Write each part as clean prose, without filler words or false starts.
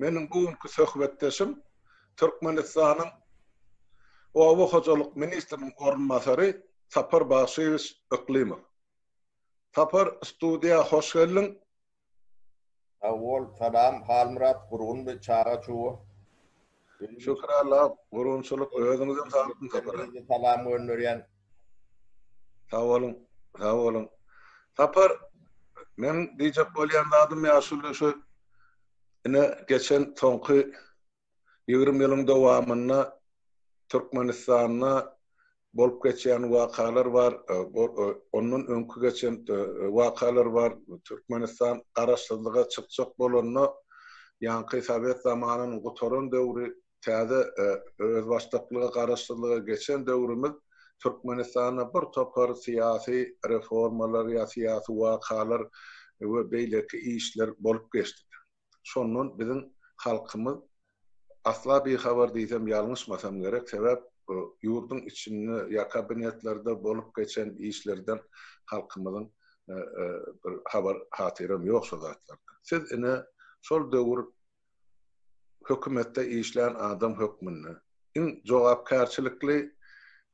Meniň bu günki söhbetdeşim Türkmenistanyň Oba hojalyk ministriniň orunbasary Sapar Bagşyýewiç Yklymow. Sapar, studiýa hoş geldiň. Sag bol, salam Halmyrat, gurgunmy çaga-çuga? Şükür Alla, gurgunçylyk, özüňizem saglykmy Sapar aga? Salam gönderýän. Sag boluň, sag boluň. Sapar, meň diýjek bolýan zadym ýaşuly şu ine geçen soňky 20 ýylyň dowamynda Türkmenistanda bolup geçýän wakalar bar, ondan öňki geçen wakalar bar. Türkmenistan garaşsyzlyga çykjak bolanda, ýaňky sowet zamanynyň gutaran döwri, täze özbaşdaklyga, garaşsyzlyga geçen döwrümiz Türkmenistanda bir topar syýasy reformalar ýa syýasy wakalar we beýleki işler bolup geçdi. Şondan biziň halkymyz asla bihabar diýsem ýalňyşmasam gerek, sebäp ýurduň içinde ýa kabinetlerde bolup geçen işlerden halkymyzyň bir habar hatyram ýok şo zatlardan. Siz ine şol döwür hökümetde işlän adam hökmünde iň jogapkärçilikli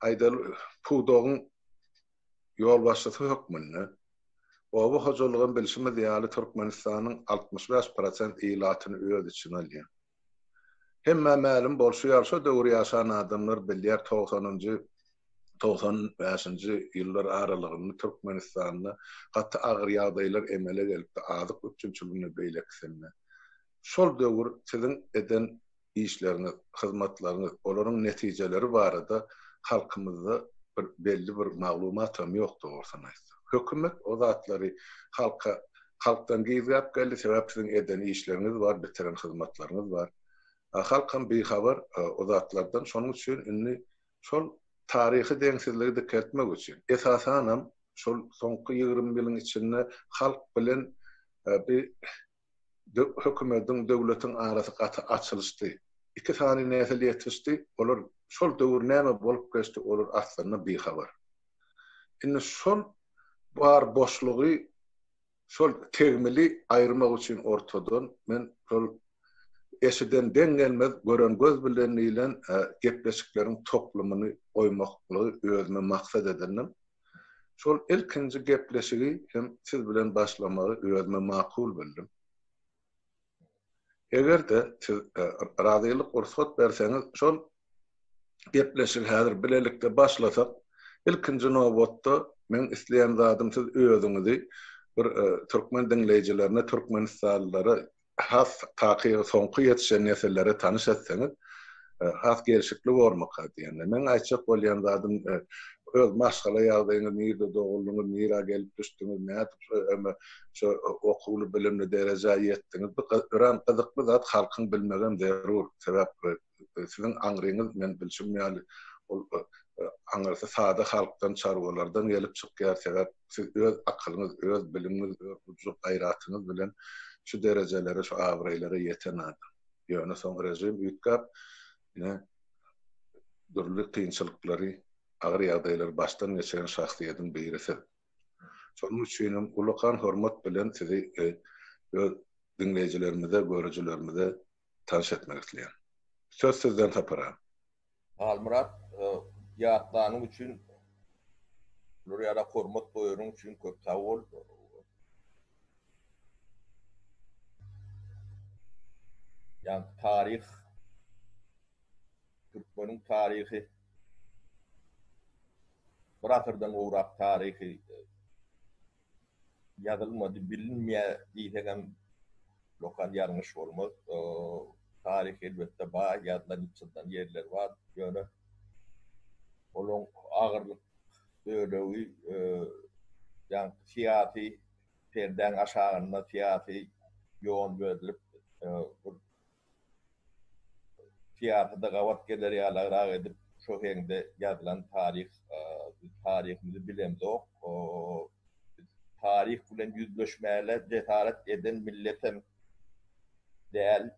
aýdaly pudagyň ýolbaşçysy hökmünde Oba hojalygam bilşimiz ýaly Türkmenistanyň 65 prosent ilatyny öz içine alýar. Hemmä mälim bolşy ýaly şo döwür ýaşan adamlar bilýär togsanynjy, 95-nji ýyllar aralygynda Türkmenistanda gaty agyr ýagdaýlar emele gelipdi azyk üpjünçiliginde beýlekisinde. Şol döwür siziň eden işleriňiz, hyzmatlaryňyz, olaryň netijeleri barada halkymyzda bir belli bir maglumatam ýok dogrusyny aýtsak. Hökümet o zatlary halka halkdan gizläp geldi, sebäp siziň eden işleriňiz bar, bitiren hyzmatlaryňyz bar. A halkam bihabar o zatlardan, şonuň üçin indi şol taryhy deňsizligi dikeltmek üçin, esasanam şol soňky 20 ýylyň içinde halk bilen bir hökümediň, döwletiň arasy gaty açylyşdy. Iki sany nesil ýetişdi, olar şol döwür näme bolup geçdi, olar aslynda bihabar. Indi şol bar boşlugy, şol tegmili aýyrmak üçin ortadan men şol eşiden deň gelmez, gören göz bilen diýlen gepleşikleriň toplumyny goýmaklygy özüme maksat edindim. Şol ilkinji gepleşigi hem siz bilen başlamagy özüme makul bildim. Eger-de siz razylyk rugsat berseňiz, şol gepleşigi häzir bilelikde başlasak, ilkinji nobatda meň isleýän zadym siz özüňizi bir türkmen diňleýjilerine, türkmenistanlylara has takygy soňky ýetişen nesillere tanyş etseňiz, has gelşikli bormyka diýende. Meň aýtjak bolýan zadym, öz maşgala ýagdaýyňyz, nirde doguldyňyz, nirä gelip düşdüňiz, nädip şu okuwly, bilimli derejä ýetdiňiz. Bu örän gyzykly zat, halkyň bilmegem zerur. Sebäp siziň aňryňyz, men bilşim ýaly, ol aňyrsy sada halkdan, çarwalardan gelip çykýar. Sebäp siz öz akylyňyz, öz bilimiňiz, öz gujur-gaýratyňyz bilen şu derejelere, şu abraýlara ýeten adam. Ýöne soň režim üýtgäp, ine, dürli kynçylyklary, agyr ýagdaýlary başdan geçiren şahsyýetiň biri siz. Şonuň üçin hem ullakan hormat bilen sizi öz diňleýjilerimize, görüjilerimize tanyş etmek isleýän. Söz sizden Sapar aga. Halmyrat, ýatlanyň üçin, bular ýala hormat goýanyň üçin köp sag bol. Ýaňky taryh, türkmeniň taryhy bir asyrdan gowrak taryhy ýazylmady, bilinmeýär diýsegem lokal ýalňyş bolmaz. Taryh elbetde baý, ýazylan, çyzylan ýerleri bar. Ýöne olaň agyrlyk bölegi ýaňky syýasy perdäň aşagynda syýasy ýol berlip, bir syýasada gabat geler ýalagrak edip şo heňde ýazylan taryh biz taryhymyzy bilemzok. Biz taryh bilen ýüzleşmäle jesaret eden milletem däl.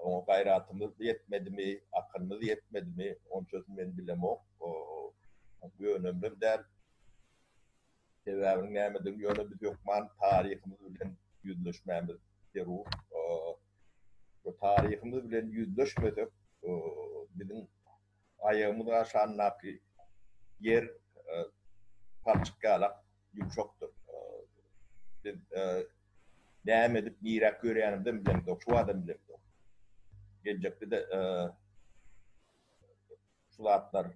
Oňa gaýratymyz ýetmedimi, akylymyz ýetmedimi, onçasyny men bilemok. Ýönemlem däl. Sebäbiniň nämedigini ýöne biz hökman taryhymyz bilen ýüzleşmämiz zerur. Şu taryhymyz bilen ýüzleşmesek, biziň aýagymyz aşandaky ýer palçyk ýalak ýumşakdyr. Biz näme edip niräk ýörýänimizem bilemzok, şu badam bilemzok. Geljekde-de şu zatlar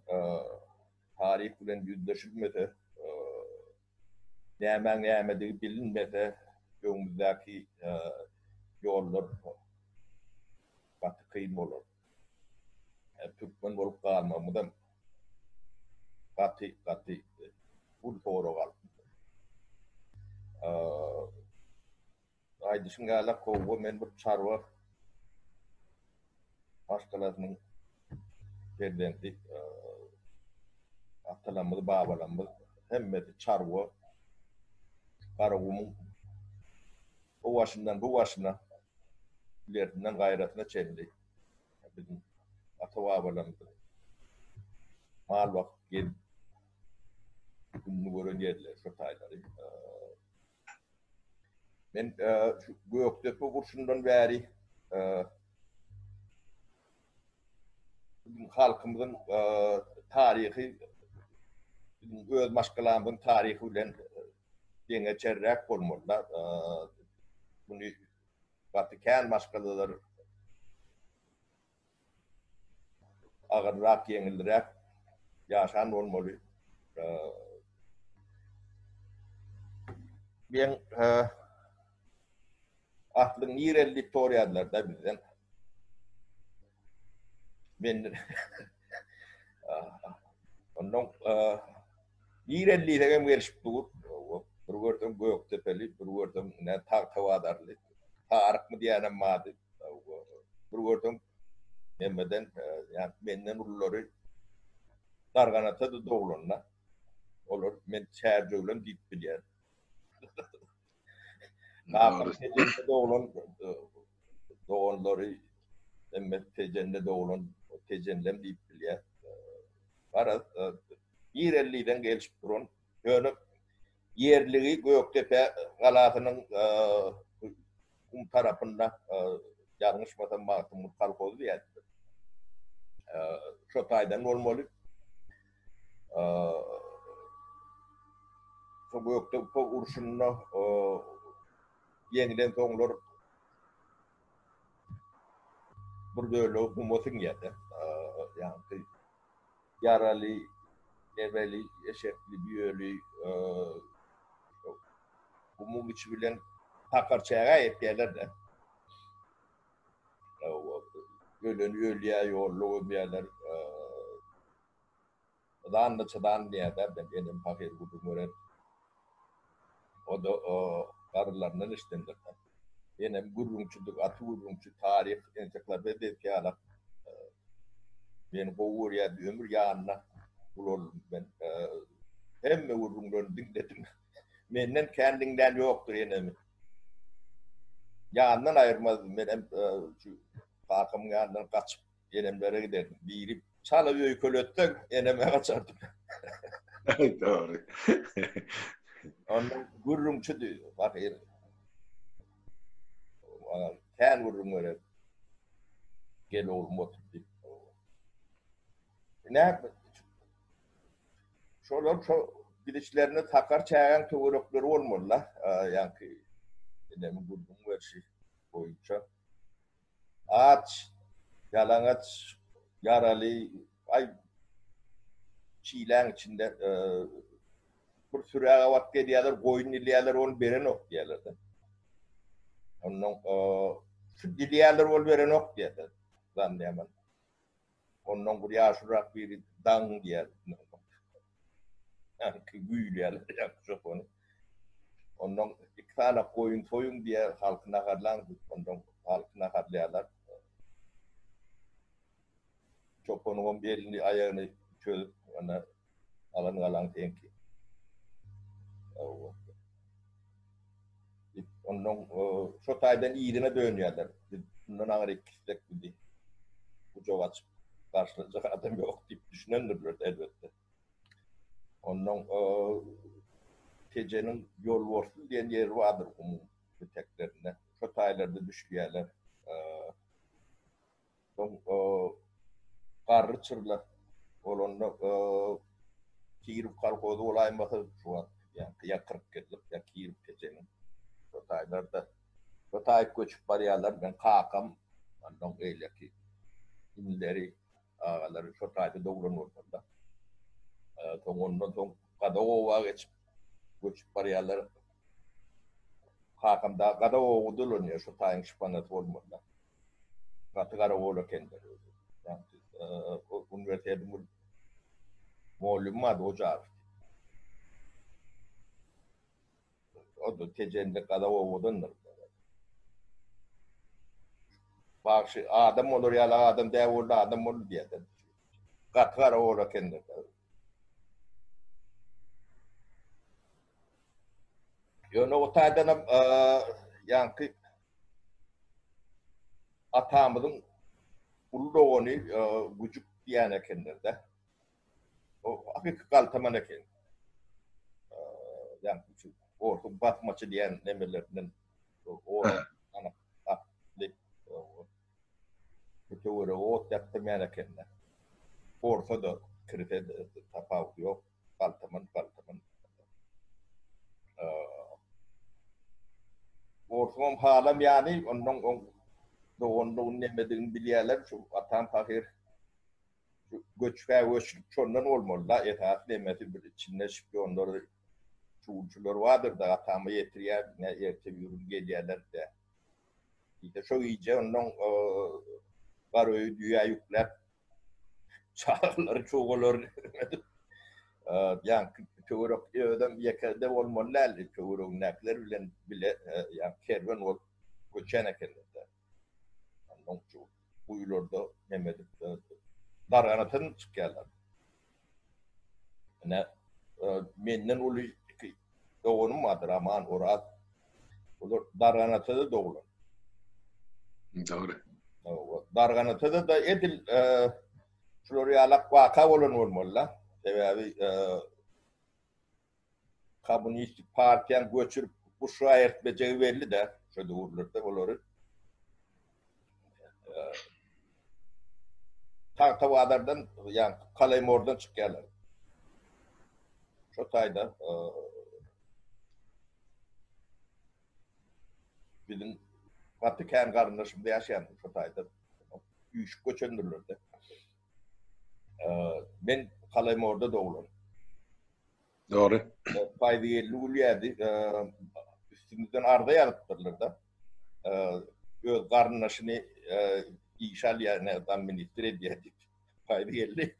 taryh bilen ýüzleşilmese, nämäň nämedigi bilinmese, öňümizdäki ýollar gaty kyn bolar. Türkmen bolup galmagymyzam gaty, gaty uly sorag altynda. Aýdyşyň ýaly kowga men bir çarwa maşgalasynyň perzenti. Atalarymyz, babalarymyz hemmesi çarwa. Garagumuň o başyndan bu başyna, ilersinden gaýrasyna çenli biziň ata-babalarymyz mal bakyp gezip gününi gören ýerleri şo taýlary. Men şu Gökdepe urşundan bäri biziň halkymyzyň taryhy biziň öz maşgalamyzyň taryhy bilen deňeçerräk bolmaly. Muny gaty kän maşgalalar Agyrrak, ýeňilräk ýaşan bolmaly. Men aslyň nireli diýip soraýarlar-da bizden. Men ondan nireli diýsegem gelişip dur. Bir görsem Gökdepeli, bir görsem ne Tagtabazarly. Tarykmy diýenem bardy. Bir görsem hemmeden, ýa menden ululary Darganata-da doglanda, olar men Çärjewlem diýip bilýän. Kakam Tejende doglan doganlary hemme Tejende doglan Tejenlem diýip bilýär. Garaz, ýerelliden gelşip duran, ýöne ýerligi Gökdepe galasynyň gum tarapynda ýalňyşmasam Magtymguly kolhozy diýýärdiler. Şo taýdan bolmaly. Şo Gökdepe urşunda ýeňilen soňlar bir bölegi guma siňýär-de. Ýagny ýaraly, nebeli, eşekli, düýeli gumuň içi bilen sakar çägä ýetýärler-de. Öleni ölýär, ýolda gömýärler. Yzan-da çydan diýýärler, men enem pahyr gürrüň berer. O-da garrylaryndan eşidendir. Enem gürrüňçidir, gaty gürrüňçi, taryh ensiklopediýasy ýalak. Meni gowy görýärdi, ömür ýanynda ulaldym men. Hemme gürrüňlerini diňledim. Menden kän diňlän ýokdur enemi. Ýanyndan aýyrmazdy. Menem şu kakamyň ýanyndan gaçyp enemlere giderdim. Biri çala öýkeletseň eneme gaçardym. Dogry. Ondan gürrüňçidi, pahyr. Kän gürrüň bererdi. Gel oglum otur diýip. Näme? Şolar şo gidişlerinde sakar çägäň töwerekleri bolmaly-da, ýaňky enemiň gürrüň berşi boýunça. Aç, ýalaňaç, ýaraly, aý çiläň içinde bir sürä gabat gelýärler, goýun dilýärler, ony berenok diýýärler-de. Ondan şu dilýärler, ol berenok diýýärler. Zannyýaman. Ondan bir ýaşurak biri daň diýýär. Ýaňky güýlýärler ýaňky çopany. Ondan iki sany goýun soýuň diýýär, halky naharlaň diýip, ondan halky naharlaýarlar. Çopanyňam elini, aýagyny çözüp, ana alan galaň seňki. Ondan şo taýdan yzyna dönýärler. Biz bundan aňryk gitsek bizi gujak açyp garşylajak adam ýok diýip düşünendirler elbetde. Ondan Tejeniň Ýolborsly diýen ýeri bardyr gumuň eteklerinde. Şo taýlarda düşleýärler. Soň Garry çyrla bolanda Kirow kolhozy bolaýmasa şu wagt ýaňky ýa 40 ýyllyk ýa Kirow Tejeniň şo taýlarda şo taýyp göçüp barýarlar. Meň kakam ondan beýleki inileri, agalary şo taýda doglan bolmalylar. Soň ondan soň Gazak oba geçip göçüp barýarlar. Kakam dagy Gazak oba dolanýar, şo taýyň şypanasy bolmalylar. Gaty garagol ekenler özi. Uniwersitetiň bir mugallymy bardy, Ojarow diýip. O-da Tejenli gazak obadandyr. Bagşy adam bolar ýaly adam däl boldy, adam boldy diýýärler. Gaty garagol ekenler. Ýöne o taýdanam ýaňky atamyzyň uly dogany Güjük diýen ekenler-de. O hakyky galtaman eken. Ýaňky şu orsuň basmaçy diýen nemelerinden o anyk atly Bu töwerege ot ýakdyrmaýan eken-de. Orsa-da, kirse-de tapawudy ýok. Galtaman, galtaman. Orsuňam halamaýany, ondan oň doganlygyny nemedigini bilýärler. Şu atam pahyr şu göçgä göçlük şondan bolmaly-da. Esasy nemesi bir içinde şpionlary, şugulçylary bardyr-da, atama ýetirýär, ine erte-birigün gelýärler-de. Diýse, şo gije onnoň gar öýi düýä ýükläp, çagalary, çugalary edip, ýaňky töwerek özem ýeke-de bolmaly däldi, töweregindäkiler bilen bile ýaňky kerwen bolup göçen ekenler-de. Onnoň şu guýularda neme edip, darganatan çykýarlar. Ine, menden uly iki doganym bardyr, Aman, Oraz. Olar Darganatada doglan. Dogry. Darganatada da edil şular ýalak waka bolan bolmaly-da. Sebäbi Kommunistik partiýany göçürip Buşra eltmejegi belli-de şo döwürlerde olary. Tagtabazardan, ýagny Kalaýmordan çykýarlar. Şo taýda biziň gaty kän garyndaşymyz ýaşaýan şo taýda. Üýşüp göçendirler-de. Men Kalaýmorda doglan. Dogry. Paýzygeldi gülýärdi. Üstümizden arza ýazypdyrlar-da. Öz garyndaşyny işe alýar, ne zam ministr edýär diýip. Paýzygeldi.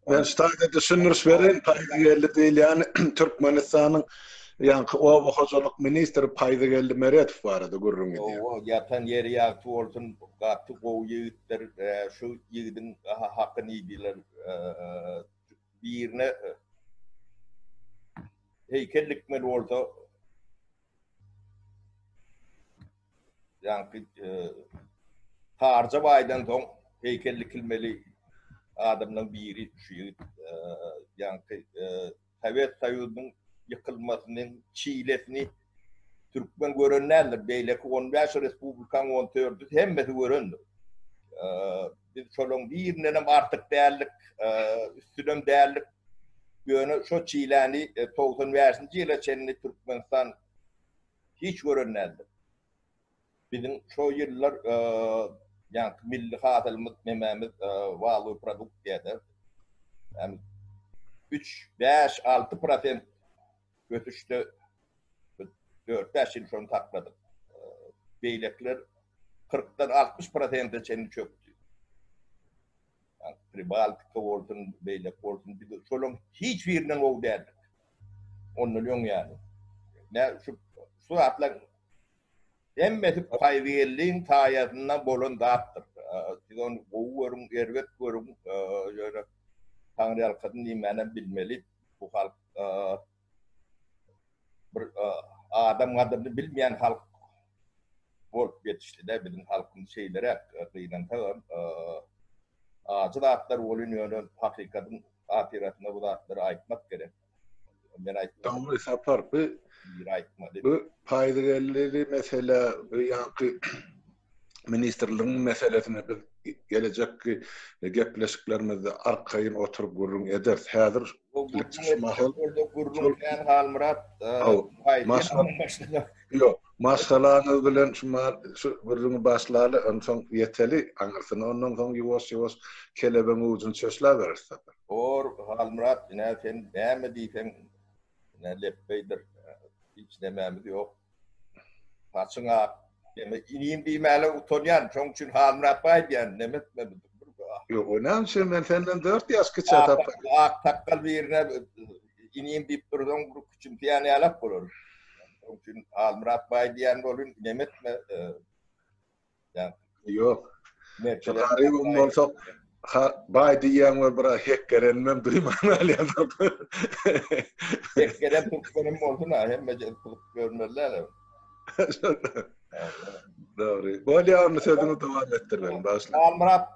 Men şu taýda düşündiriş bereýin, Paýzygeldi diýilýän Türkmenistanyň ýaňky oba hojalyk ministri Paýzygeldi Meredow barada gürrüň edýär. Hawa, ýatan ýeri ýagty bolsun, gaty gowy ýigitdir. Şu ýigidiň hakyny iýdiler. Birine heýkel dikmeli bolsa, ýaňky Sarja baýdan soň heýkel dikilmeli adamlaryň biri şu ýigit. Ýaňky Sowet Soýuzynyň ýykylmasynyň çilesini türkmen gören däldir. Beýleki on bäş respublikaň on dördüsi hemmesi görendir. Biz şolaryň birindenem artyk däldik, üstünem däldik. Ýöne şo çiläni 95-nji ýyla çenli Türkmenistan hiç gören däldir. Biziň şo ýyllar ýaňky milli hasylymyz nemämiz walowy produkt diýýärler. Ýagny 3, 5, 6 prosent ösüşde 4-5 ýyl şony sakladyk. Beýlekiler 40-dan 60 prosente çenli çökdi. Ýagny Pribaltika bolsun, beýleki bolsun, biz şolaryň hiç birinden gowy däldik. Ondan öň ýaly. Nä şu şu zatlar Hemmesi Paýzygeldiň saýasynda bolan zatdyr. Siz ony gowy görüň, erbet görüň, ýöne Taňryýalkasyn diýmänem bilmeli. Bu halk bir adam gadyryny bilmeýän halk bolup ýetişdi-de, biziň halkymyz şeýleräk, gynansagam. Ajy zatlar welin ýöne hakykatyň hatyrasyna bu zatlary aýtmak gerek. Men aýtmadym. Dogry Sapar bu Biri aýtmady. Bu Paýzygeldili mesele bu ýaňky. ministrligiň meselesini biz gelejekki gepleşiklerimizde arkaýyn oturyp gürrüň ederis. Häzir şu mahal gürrüň kän Halmyrat. Ýok, maşgalaňyz bilen şu mahal şu gürrüňi başlaly, onsoň ýeteli aňyrsyna, ondan soň ýuwaş-ýuwaş kelebeň ujuny çöşläberis. Bor, Halmyrat, ine sen näme diýseň, ine lepbeýdir. Hiç nemämiz ýok. Saçyň ak. Neme inim diýmäle utanýan. Şoň üçin Halmyrat baý diýýän. Neme etme. Ýok, o näme üçin men senden 4 ýaş kiçi tapar. Ak sakgal birine inim diýip dursaň bir küçümseýän ýalak bolar. Şoň üçin Halmyrat baý diýýän bolun, neme etme. Ýok. Şu garybym bolsak, ha, baý diýýäň we bir hekgerenimem duýman galýan. Hekkeren türkmenim bolsun ha, hemme ýer gyzyp görmeli däl. Dogry. Bolýar, onda sözüňi dowam etdir ben, başla. Halmyrat,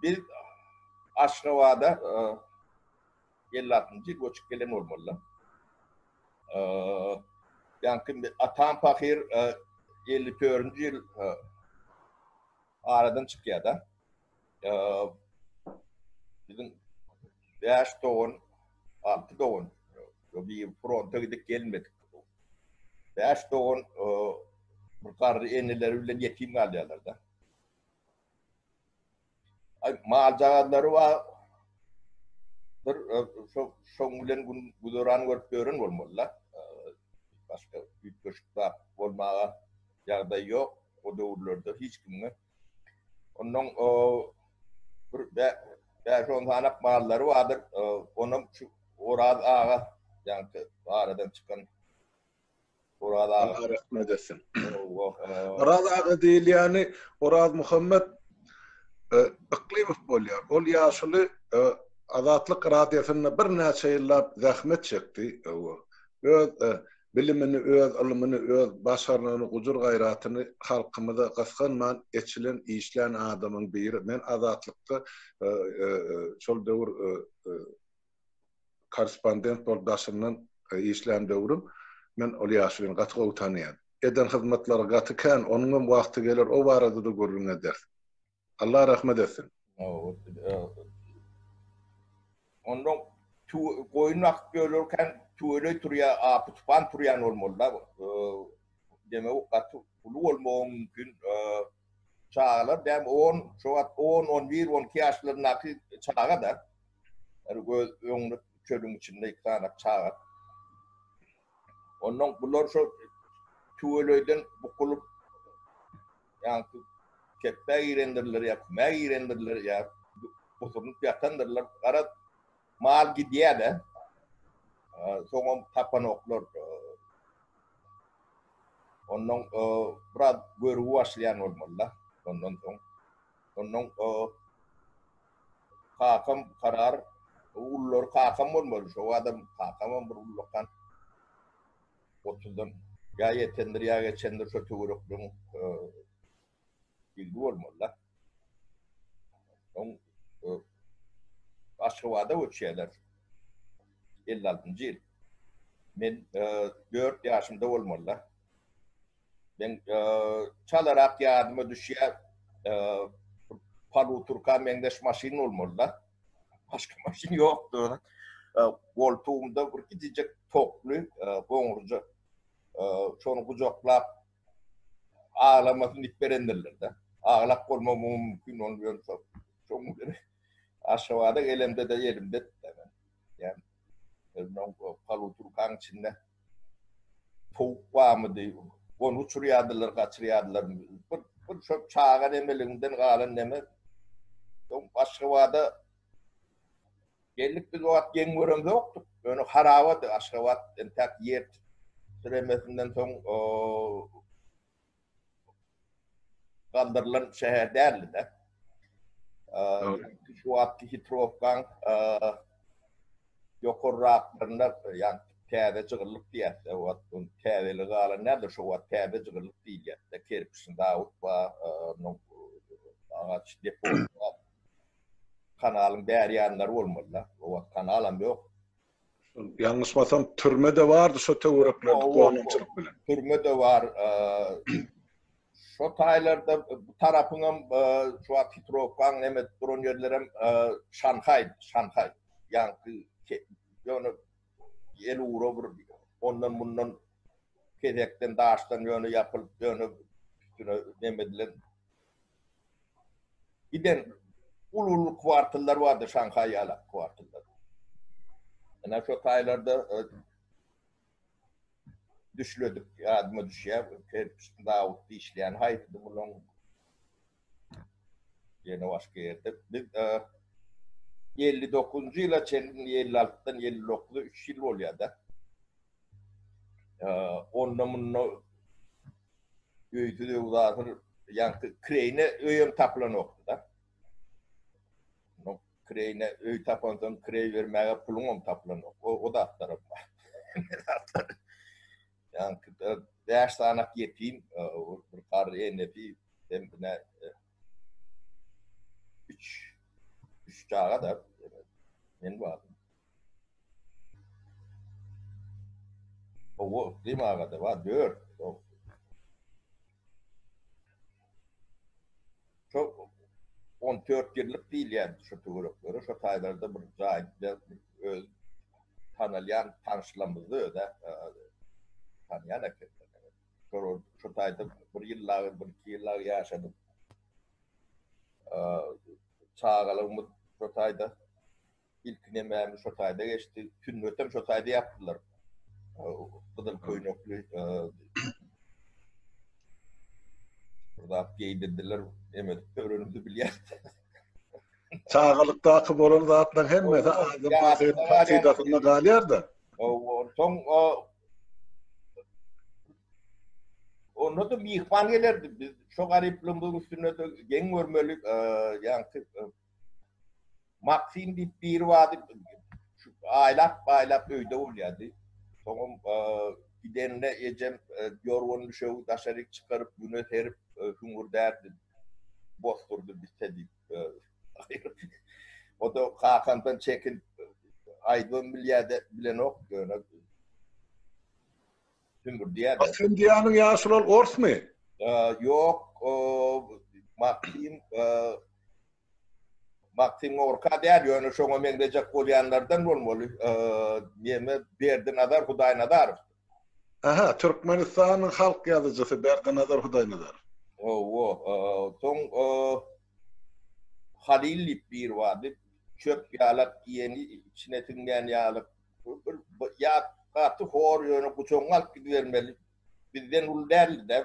biz Aşgabada 56-njy ýyl göçüp gelen bolmaly. Ýaňky atam pahyr 54-nji ýyl aradan çykýar-da. Biziň 5 dogan, 6 dogan bir fronta gidip gelmedik. 5 dogan bir garry eneleri bilen ýetim galýarlar-da. Ay maljagazlary bar. Bir şo şoň bilen gün güzeran görüp ýören bolmaly-da. Başga üýtgeşik zat bolmaga ýagdaý ýok o döwürlerde hiç kimde. Ondan bir 5-10 sanak mallary bardyr. Onam şu Oraz aga, ýaňky aradan çykan Oraz aga. Allah rahmet etsin. Oraz aga diýilýäni Oraz Muhammet e, Yklymow bolýar. Ol ýaşuly e, Azatlyk radiosynda birnäçe ýyllap zähmet çekdi. Öz e, bilimini, öz ylmyny, öz başarnygyny, gujur-gaýratyny halkymyza gysganman eçilen, işlän adamyň biri. Men Azatlykda şol döwür korrespondent bolup daşyndan işlän döwrüm men ol ýaşulyny gaty gowy tanaýan. Eden hyzmatlary gaty kän, onuňam wagty geler o barada-da gürrüň ederis. Allah rahmet etsin. Ondan goýun bakyp ýörlerken tüweleý turýar, apy tupan turýan bolmaly-da. Demek gaty uly bolmagy mümkin. Çagalar däm on, şo wagt on, on bir, on iki ýaşlaryndaky çaga-da. Yani göz öňünde çölüň içinde iki sany çaga. Ondan bular şo tüweleýden bukulyp ýaňky kepbä girendirler ýa kümä girendirler ýa oturyp ýatandyrlar. Garaz mal gidýär-de. Soňam tapanoklar. Ondan biraz görgi başlaýan bolmaly-da. Ondan soň. Ondan kakam karar ululary kakam bolmaly. Şo adam kakamam bir ullakan otuzdan ýa ýetendir ýa geçendir şo töwerekligiň ýigidi bolmaly-da. Soň Aşgabada göçýärler. 56-njy ýyl. Men 4 ýaşymda bolmaly-da. Men çalarak ýadyma düşýär, paluturka meňzeş maşyn bolmaly-da. Başga maşyn ýokdy. Goltugymda bir kiçijek tokly goňruja şony gujaklap aglamasyn diýip berendirler-de. Aglak bolmagym mümkin ony bilen şoň bilen Aşgabada gelemde-de elimde. Ýa paluturkaň içinde towuk barmydy, ony uçurýardylar, gaçyrýardylar. Bir, bir şo çaga nemeliginden galan neme. Soň Aşgabada geldik, biz o wagt geň göremzokdyk. Ýöne harabady Aşgabat, entäk ýer titremesinden soň galdyrylan şäher däldi-de. Şu wagtky Hitrowkaň ýokarraklarynda, ýagny täze jygyllyk diýýäs-de, o wagt onuň täzeligi galan däldir, şo wagt täze jygyllyk diýilýär-de, kerpiçli zawod bar, onuň agaç deposy bar. Kanalyň bäri ýanlary bolmaly-da, o wagt kanalam ýok. Ýalňyşmasam türme-de bardy şo töwereklerde gonamçylyk bilen. Türme-de bar. Şo taýlarda bu tarapyňam şu wagt Hitrowkaň neme duran ýerlerem Şanhaý, Şanhaý. Ýaňky ýöne el ugra bir ondan mundan kesekden daşdan ýöne ýapylyp ýöne üstüne neme edilen giden uly-uly kwartallar bardy Şanhaý ýaly kwartallar. Ene şo taýlarda düşledik ýadyma düşýär. Kerpiç zawodda işleýän haýsydy bulaň ýene başga ýerde. Biz 59-njy ýyla çenli 56-dan 59-a 3 ýyl bolýar-da. Onda munda öýsüz öwzasyr ýaňky kireýine öýem tapylanokdy-da. Kireýine öý tapansoň kireý bermäge puluňam tapylanok. O, o zatlaram bar. Ýaňky bäş sanak ýetim, bir garry enesi hem ine üç üç çaga da men bardym. Owo, Yklym aga-da bar, dört. Şo 14 ýyllyk diýilýän şu töwereklere, şo taýlarda bir jaý öz tanalýan tanyşlarymyzda öz-ä tanýan ekenler. Şo şo taýda bir ýyl dagy, bir iki ýyl dagy ýaşadyk. Çagalygymyz şo taýda Ilki nemämiz şo taýda geçdi. Sünnetem şo taýda ýapdylar. Gyzyl köýnekli bir zat geýdirdiler. Neme öwrenimizi bilýär. Çagalykdaky bolan zatlaryň hemmesi adam pahyryň hakydasynda galýar-da. Soň onda-da myhman gelerdi. Biz şo garyplygymyzyň üstünde-de geň görmeli, ýaňky Maksim diýip biri bardy, aýlap-aýlap öýde bolýardy. Soňam gideninde ejem ýorgan düşegi daşaryk çykaryp, güne serip, hüňürdärdi. Bosdurdy bite diýip. O-da kakamdan çekinip, aýdybam bilýär-de, bilenok ýöne. Hüňürdýär-de. Maksim diýýäniň ýaşuly ol orsmy? Ýok, Maksim Maksim Gorka däl, ýöne şoňa meňzejek bolýanlardan bolmaly. Neme Berdinazar Hudaýnazarow. Aha, Türkmenistanyň halk ýazyjysy Berdinazar Hudaýnazarow. Hawa, soň Halyl diýip biri bardy. Çöp ýalak iýeni içine siňýän ýaly. Bir ýat gaty hor ýöne gujagyňa alyp gidibermeli. Bizden uly däldi-dä.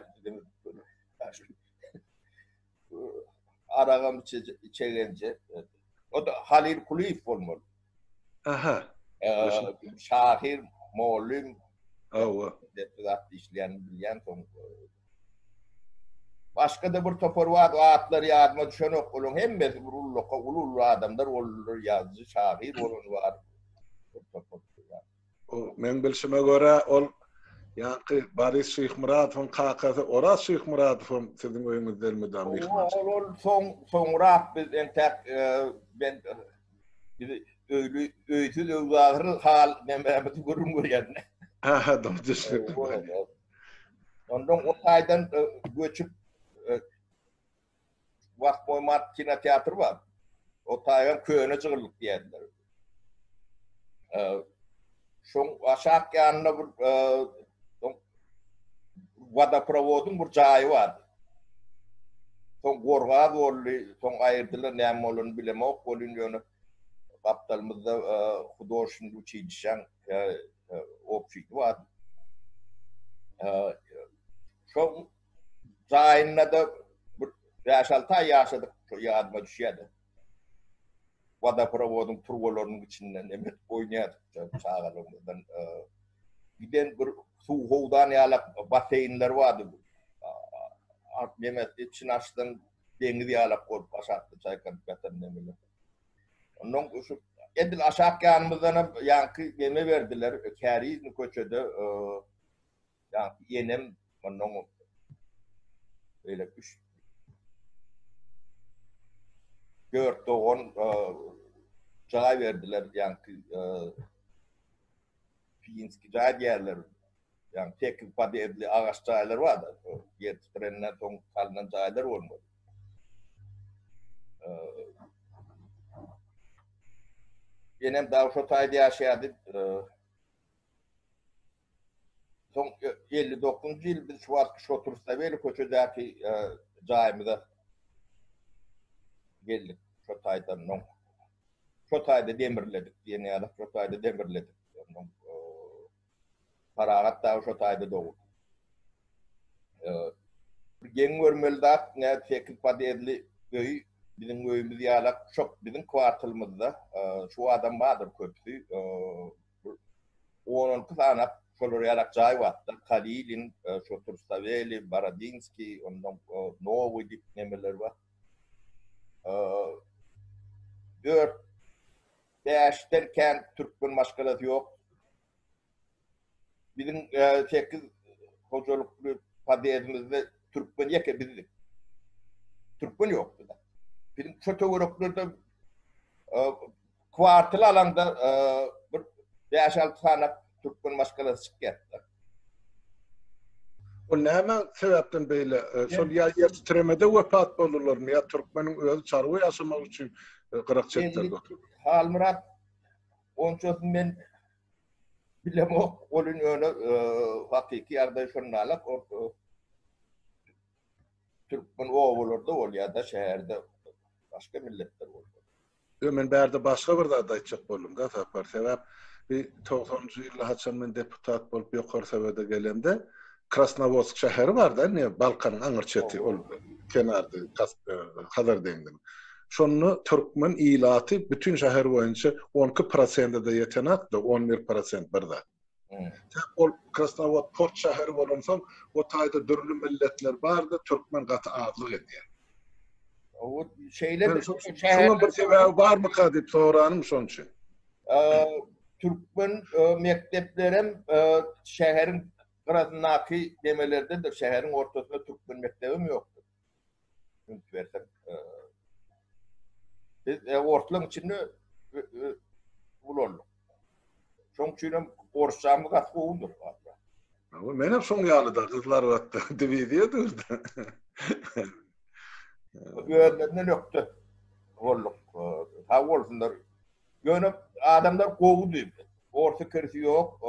Aragam içegenje. O da Halil Kulyýew bolmaly. Aha. Şahyr, mugallym. Hawa. Zat işleýän bilýän soň. Başga-da bir topar bar, atlary ýadyma düşenok. Olaryň hemmesi bir ullaka, uly-uly adamlar boldular, ýazyjy, şahyr bolan bar. Bir topar. O meň bilşime görä ol ýaňky Boris Şyhmyradowyň kakasy Oraz Şyhmyradow hem siziň öýüňizde elmydama myhman. Ol ol soň soňrak biz entäk men biz öýli öýsüz öwzahyr hal nemämizi gürrüň berýän. Ha, dogry düşündim. Ondan o taýdan göçüp Wasmoý mart kinoteatr bar. O taýam köne jygyllyk diýerler. Şoň aşak ýanynda bir wodoprowodyň bir jaýy bar. Soň gorgaz boldy, soň aýyrdylar, näme bolanyny bilemok welin ýöne gapdalymyzda hudožestweniý uçilişşäň obşiti bar. Şoň Jaýynda-da bir bäş-alty aý ýaşadyk, şo ýadyma düşýär-de. Wodoprowodyň turbalarynyň içinden neme edip oýnaýardyk çagalygymyzdan. Giden bir suw howdan ýalak basseýnler bardy. Neme içini açsaň deňiz ýalak bolup aşakda çaýkanyp ýatan nemeler. Ondan şu edil aşak ýanymyzdan hem ýaňky neme berdiler, Kärizmi köçede Ýaňky enem ondan beýle üç dört dogan jaý berdiler ýaňky Pinski jaý diýerler. Ýagny tekiz podýezdli agaç jaýlar bar-da, ýer titrenden soň salnan jaýlar bolmaly. Enem dagy şo taýda ýaşaýardy. Soň 59-njy ýyl biz şu wagtky Şoturstaweli köçedäki jaýymyza geldik. Şo taýdan oň şo taýda demirledik diýen ýaly, şo taýda demirledik. Onuň Parahat dagy şo taýda doguldy. Bir geň görmeli zat, ne sekiz podýezdli öý biziň öýümiz ýalak şo biziň kwartalymyzda şu adam bardyr köpüsi. On-onki sany şolar ýalak jaý bardy. Kalilin, Şotur Saweli, Borodinskiý, ondan Nowyý diýip nemeler bar. Dört, bäşden kän türkmen maşgalasy ýok. Biziň sekiz hojalykly podýezdimizde türkmen ýeke bizdik. Türkmen ýokdy. Biziň şu töwereklerde Kwartal alaňda bir bäş-alty sany türkmen maşgalasy çykýardy. Ol näme sebäpden beýle? Şol ýa ýer titremede wepat boldularmy ýa türkmeniň özi çarwa ýaşamak üçin gyrak çetlerde oturdy? Halmyrat, onçasyny men bilemok. Ol ýöne hakyky ýagdaý şonda-la. Türkmen obalarda bolýar-da, şäherde başga milletler bolýar. Ýok, men bärde başga bir zat aýtjak boldum-da, Sapar. Sebäp bi togsanynjy ýylda haçan men deputat bolup Ýokary Sowete gelemde, Krasnowodsk şäheri bar-da, indi Balkanyň aňyr çeti, ol kenarda, Hazar deňziniň. Şonda türkmen ilaty bütin şäher boýunça on iki prosente-de ýetenok-da, on bir prosent bir zat. Ol Krasnowod port şäheri bolansoň, o taýda dürli milletler bardy, türkmen gaty azlyk edýär. O şeýle bir şonuň bir sebäbi barmyka diýip soranym şonuň üçin. Türkmen mekdeplerem şäheriň gyrasyndaky demelerdedir, şäheriň ortasynda türkmen mekdebem ýokdur. Üns berseň, biz ortlaryň içinde ulaldyk. Şoň üçin hem orsçamyz gaty gowudyr. Men hem şoň ýaly-da, Gyzylarbatda diwiziýa durdy. Özlerinden ökde bolduk. Sag bolsunlar. Ýöne adamlar gowudy. Orsy kirsi ýok.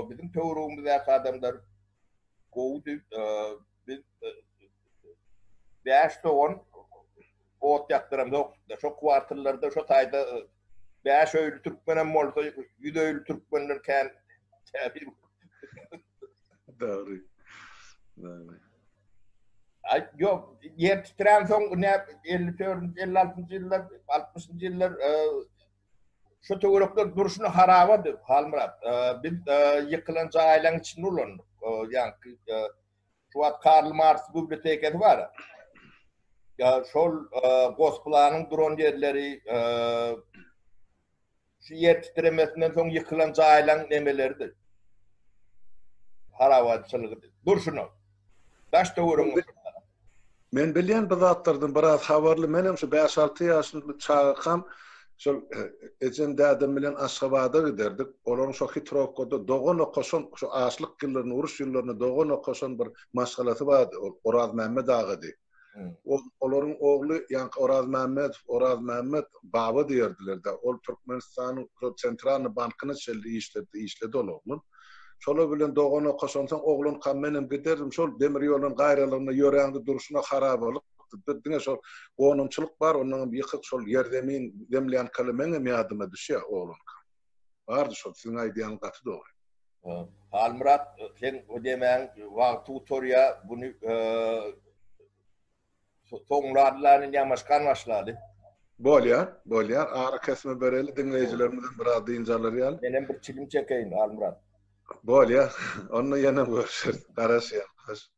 Biziň töweregimizdäki adamlar gowudy. Biz bäş dogan ot ýakdyramzok. Şo kwartallarda şo taýda bäş öýli türkmenem bolsa, ýüz öýli türkmenden kän täsir. Dogry. Dogry. Aý, ýok, ýer titrän soň ne 54-nji, 56-njy ýyllar, 60-njy ýyllar Şu töwerekler durşuna harabady, Halmyrat. Biz ýykylan jaýlaryň içinde ulandyk. Ýaňky şu wagt Karl Marks bibliotekasy bar. Ýa şol Gosplanyň duran ýerleri şu ýer titremesinden soň ýykylan jaýlaryň nemeleridir. Harabaçylygydy. Durşuna. Daş töweregiň Men bilýän bu zatlardan biraz habarly. Menem şu bäş-alty ýaşymda çagakam şol ejem dädem bilen Aşgabada giderdik. Olaryň şo Hitrowkada dogan okaşan, şu açlyk ýyllarynda, uruş ýyllarynda dogan okaşan bir maşgalasy bardy. Ol Orazmämmet aga diýip. Olaryň ogly ýaňky Orazmämmedow, Orazmämmet baba diýerdiler-de. Ol Türkmenistanyň şol Sentralnyý bankyna çenli işledi, işledi ol oglan. Şolar bilen dogan okaşansoň oglankam menem giderdim. Şol demir ýoluň gaýralygynda ýöräňde durşuna harabalykdy. Bir diňe şol gonamçylyk bar, onnoňam ýykyk şol ýerzemin, zemlýankaly meňem ýadyma düşýär oglankam. Bardy şol, siziň aýdýanyňyz gaty dogry. Halmyrat, seň bu demäň wagty gutarýar, buny Soňladylar indi ýamaşkan başlady. Bolýar, bolýar. Ara kesme bereli, diňleýjilerimizem biraz dynç alar ýaly. Menem bir çilim çekeýin, Halmyrat. Bolýar. Onda ýene görüşeris. Garaşýan. Hoş.